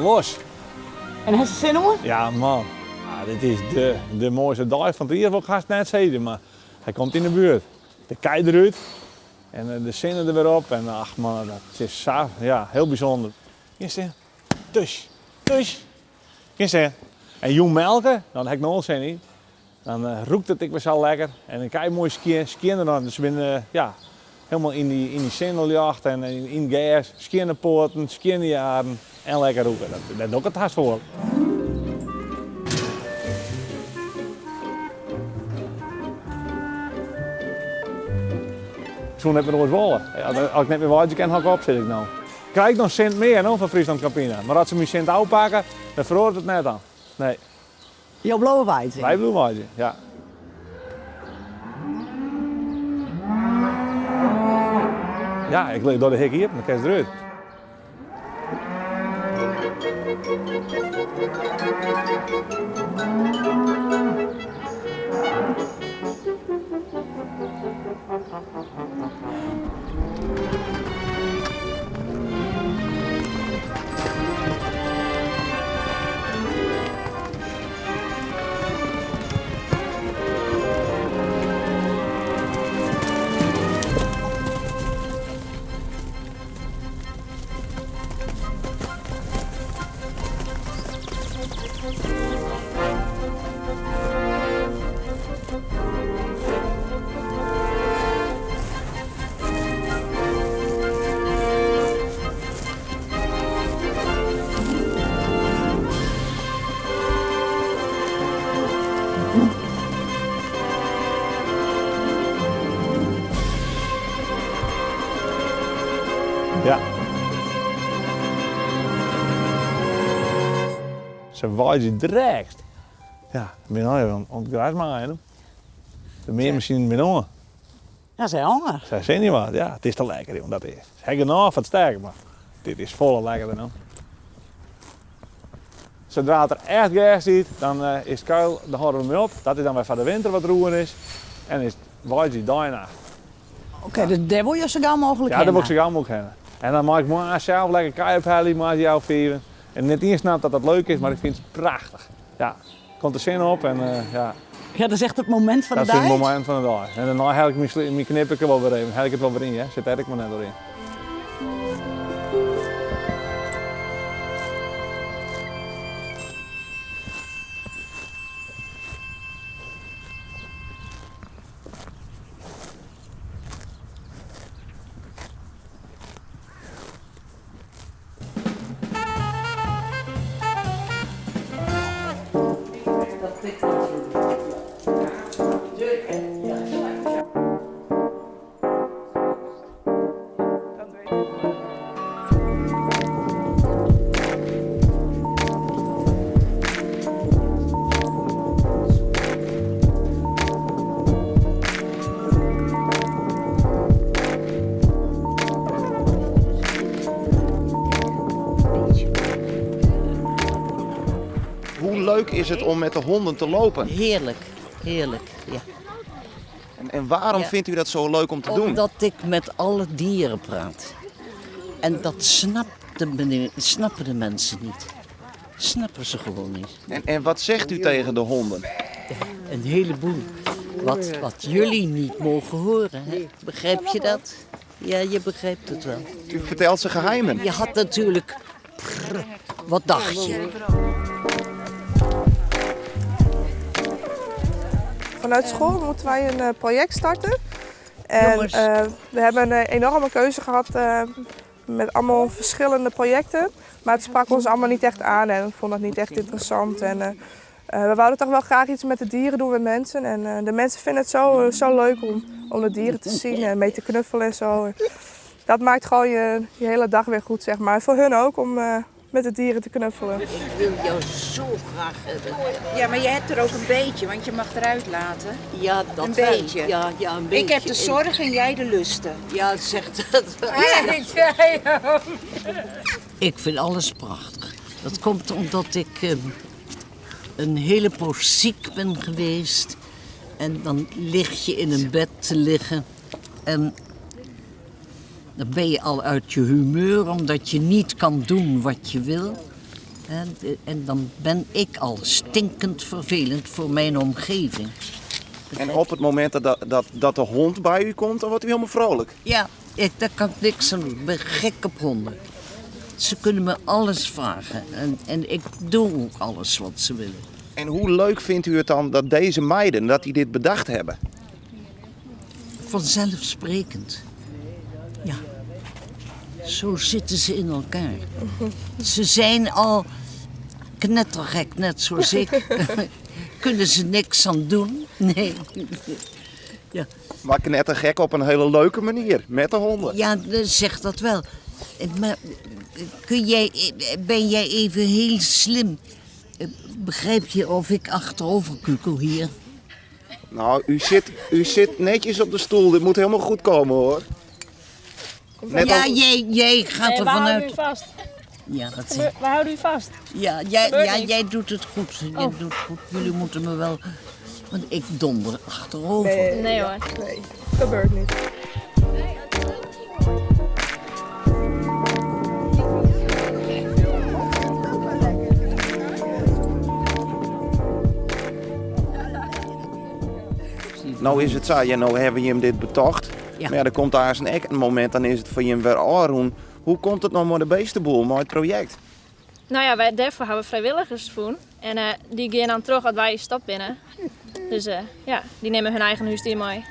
Los. En hast der sin oan? Ja, man. Ja, dit is de, de moaiste dei fan it jier, wol ik hast net sizze, mar hy komt yn de buert. De kij derút en de sinne der wer op en ach man, dat is sa, ja, hiel bysûnder. Gean stean. Thús, thús. Gean stean. En jûn melke, dan ha ik noch wol sin yn. Dan rûkt it ek wer sa lekker en dan kij moai skjin, skjinner dan. Se binne ja, helemaal yn dy, yn dy sinneljocht en yn it gers. Skjinne poaten, skjinne jaren en lekker rûke. Dat, dêr doch ik it hast foar. Ik soe net mear oars wolle. As ik net mear weidzje kin, hâld ik op, sis ik no. Krij ik noch sint mear no fan Friesland Campina. Mar as se myn sint ôfpakke, dan feroaret it net dan. Nee. Jo bliuwe weidzjen? Wy bliuwe weidzjen, ja. Ja, ik doch de hik iepen, dan kinst derút. Ja. Se weidzje drekst. Ja, bin no oan it gras maaien. De meanmasinen binne oan. Ja, se ha honger. Se ha sin yn wat, ja. It is te lekker, jong, dat is. Se ha genôch fan it stek, mar dit is folle lekkerder no. Sadra't der echt gers stiet, dan is it kuil, dan hâlde we mei op. Dat is dan wer foar de winter wat der oer is. En is it weidzje dei en nacht. Oké, dus dêr wol jo sa gau mooglik hinne? Ja, dêr wol ik sa gau mooglik hinne. En dan mei ik moarns sels lekker kij ophelje, moarns healwei fiven. En net ien snapt dat dat leuk is, mar ik fyn it prachtich. Ja, komt de sinne op en ja. Ja, dat is echt it momint fan de dei? Dat is it momint fan de dei. En dêrnei helje ik myn knipperke wol wer even, helje ik it wol wer yn, hear. Sit dêr ek mar net oer yn. Hoe leuk is het om met de honden te lopen? Heerlijk, heerlijk, ja. En, en waarom vindt u dat zo leuk om te doen? Omdat ik met alle dieren praat. En dat snapt de meneer, snappen de mensen niet. Snappen ze gewoon niet. En, en wat zegt u tegen de honden? Een heleboel. Wat, wat jullie niet mogen horen. Hè? Begrijp je dat? Ja, je begrijpt het wel. U vertelt ze geheimen. Je had natuurlijk... Wat dacht je? Vanuit school moeten wij een eh, project starten. En eh, we hebben een enorme keuze gehad eh, met allemaal verschillende projecten. Maar het sprak ons allemaal niet echt aan en we vonden het niet echt interessant. En, we wouden toch wel graag iets met de dieren doen, met mensen. En de mensen vinden het zo, zo leuk om, om de dieren te zien en mee te knuffelen en zo. Dat maakt gewoon je, je hele dag weer goed, zeg maar. Voor hun ook, om met de dieren te knuffelen. Ik wil jou zo graag hebben. Ja, maar je hebt er ook een beetje, want je mag eruit laten. Ja, dat Een wel. beetje. Ja, ja, een beetje. Ik heb de zorg en jij de lusten. Ja, zeg dat. Ja, ik zei ook. Ik vind alles prachtig. Dat komt omdat ik een hele poos ziek ben geweest. En dan lig je in een bed te liggen. En dan ben je al uit je humeur omdat je niet kan doen wat je wil. En, en dan ben ik al stinkend vervelend voor mijn omgeving. En op het moment dat, dat, dat de hond bij u komt, dan wordt u helemaal vrolijk. Ja, ik, daar kan ik niks aan doen. Ik ben gek op honden. Ze kunnen me alles vragen. En, en ik doe ook alles wat ze willen. En hoe leuk vindt u het dan dat deze meiden dat die dit bedacht hebben? Vanzelfsprekend. Ja. Zo zitten ze in elkaar. Ze zijn al knettergek, net zoals ik. Kunnen ze niks aan doen? Nee. Ja. Maar knettergek op een hele leuke manier, met de honden. Ja, zeg dat wel. Maar kun jij, ben jij even heel slim? Begrijp je of ik achterover kukel hier? Nou, u zit, u zit netjes op de stoel. Dit moet helemaal goed komen hoor. Net ja, als- jij, jij gaat Nee, er we houden vanuit. u vast. Ja, dat We, we houden u vast. Ja, jij, Gebeurt ja, niks. jij doet het goed. Jij Oh. doet het goed. Jullie moeten me wel. Want ik donder achterover. Nee, Nee hoor. Nee, gebeurt niet. Nou is het zo, ja, nou hebben je hem dit betocht. Ja. Maar ja, er komt daar eens een ek een moment, dan is het voor je hem weer Aroen. Hoe komt het nou met de beestenboel, met het project? Nou ja, wij, daarvoor hebben we vrijwilligers voor. En eh, die gaan dan terug als wij stap binnen. Dus eh, ja, die nemen hun eigen huisdier mee.